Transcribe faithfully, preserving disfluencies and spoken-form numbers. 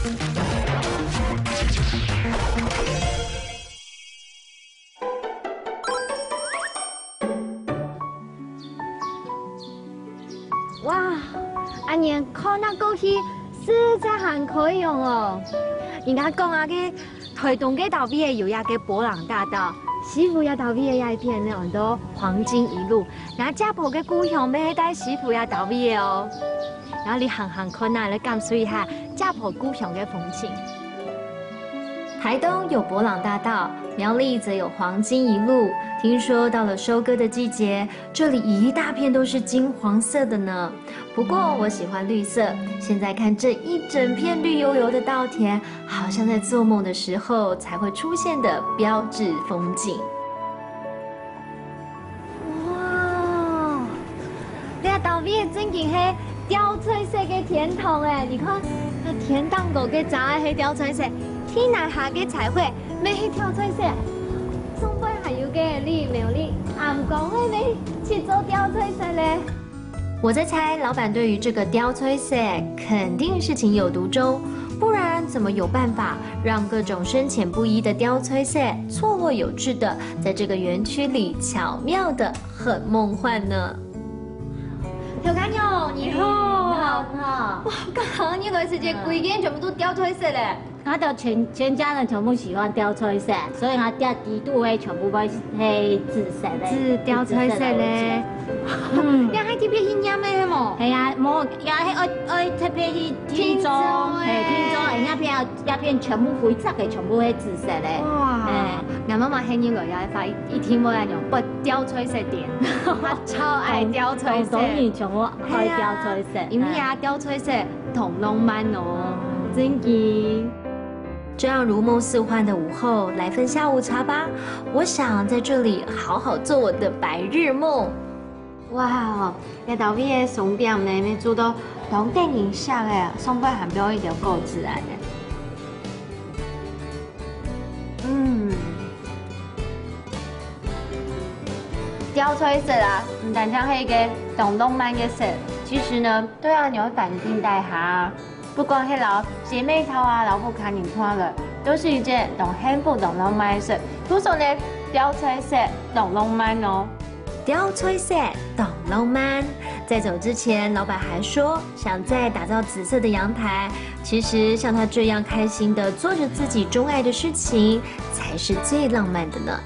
哇，恁樣看啊過去，實在還開揚哦！人家講啊，个台東个島位有一个波浪大道，西湖个島位有一片呢，安到黃金一路。𠊎姐婆个故鄉乜在西湖个島位哦。然後你行行看啊，來感受一下姐婆故鄉个風情。台東有博朗大道，苗栗则有黃金一路。聽說到了收割的季節，這裡一大片都是金黃色的呢。不過我喜歡綠色，現在看這一整片綠油油的稻田，好像在做夢的時候才會出現的標誌風景。 哇，這島位正經係吊菜色个天堂欸！你看，該田頂高个遮係吊菜色，地泥下个菜花乜係吊菜色，上背還有个李苗栗，暗光會乜去做吊菜色咧。我在猜，老闆對於這個吊菜色肯定是情有獨鍾，不然怎麼有辦法讓各種深淺不一的吊菜色錯落有致的在這個園區裡巧妙的 很夢幻呢。頭家娘，你好。你好，你好。哇，剛好你來時節，嗯。歸間全部都吊菜色咧。𠊎兜全，全家人全部喜歡吊菜色，所以𠊎店裡肚个全部會係紫色个。紫，吊菜色咧。紫色个為主。嗯。你還特別去拈个係無？係啊，無，也係愛，愛特別去訂做，訂做欸。係，訂做，人家片 一片全部灰色个，全部係紫色个。哇！欸。𠊎媽媽係因為有一發一，一定會恁樣，不吊菜色店，她超愛吊菜色。當，當，當然全部愛吊菜色。係啊，因為啊，吊菜色當浪漫哦，嗯。真的。這樣如夢似幻的午後，來份下午茶吧。我想在這裡好好做我的白日夢。 哇哦，這島位个鬆餅呢，乜做到當得人惜欸，上背還包一條果子恁呢。嗯，吊菜色啊，毋單淨係一個當浪漫个色，其實呢，對啊，你會反映在下。 不管係摎姊妹淘啊，摎屋下人團圓，都是一件當幸福、當浪漫个事。故所呢，吊菜色當浪漫哦。吊菜色當浪漫。在走之前，老闆還說，想再打造紫色的陽台。其實像他這樣開心地做著自己鍾愛的事情，才是最浪漫的呢。